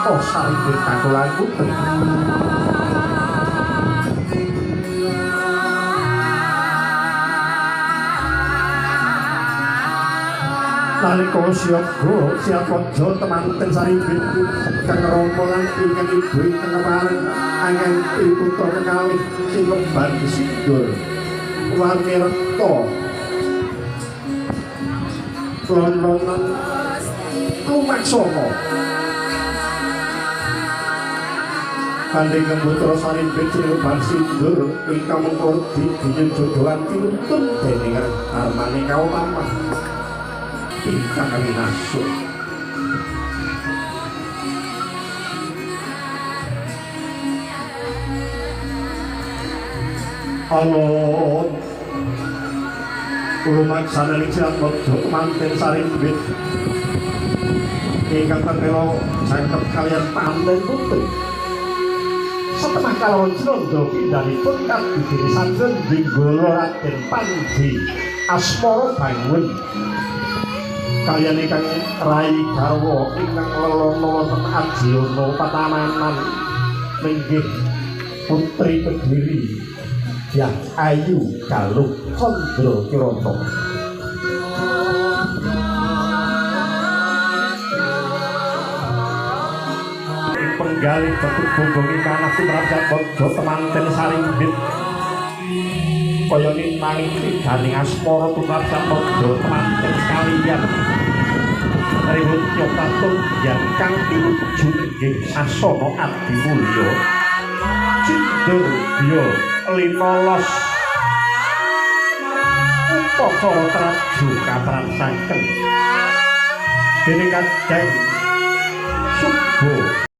nata sarimbit kakulan putri. Nalika siaga siapaja temanten sarimbit kang rama lan ingkang ibu ingkang kepareng anganti putra kekalih sineban sindur warni rekta lon-lonan lumaksana kandheng putra sarimbit sineban sindur ingkang mengko dibiyun jodohan tinuntun dening armane kautaman ingkang winasuk. Alon lumaksana ing Silatmaja kemanten sarimbit ingkang tetela jangkep kaliyan panten putri. Satemah kalawan Cinanda pindhanipun kadidene Sadra Dinggala Raden Panji Asmara Bangun kaliyan ingkang rai garwa ingkang lelana wonten Ajiyana Patamanan minggih putri Kediri Dyah Ayu Galuh Candra Kirana. Ing penggalih betul bonggongi manah tumrap Jatmaja temanten sarimbit kaya nanging tiganing asmara tumrap Jatmaja temanten kaliyan rewut nyata kang pinuju inggih sasana adimulya cindur biya linolos upacara traju katransaken dening kadang suba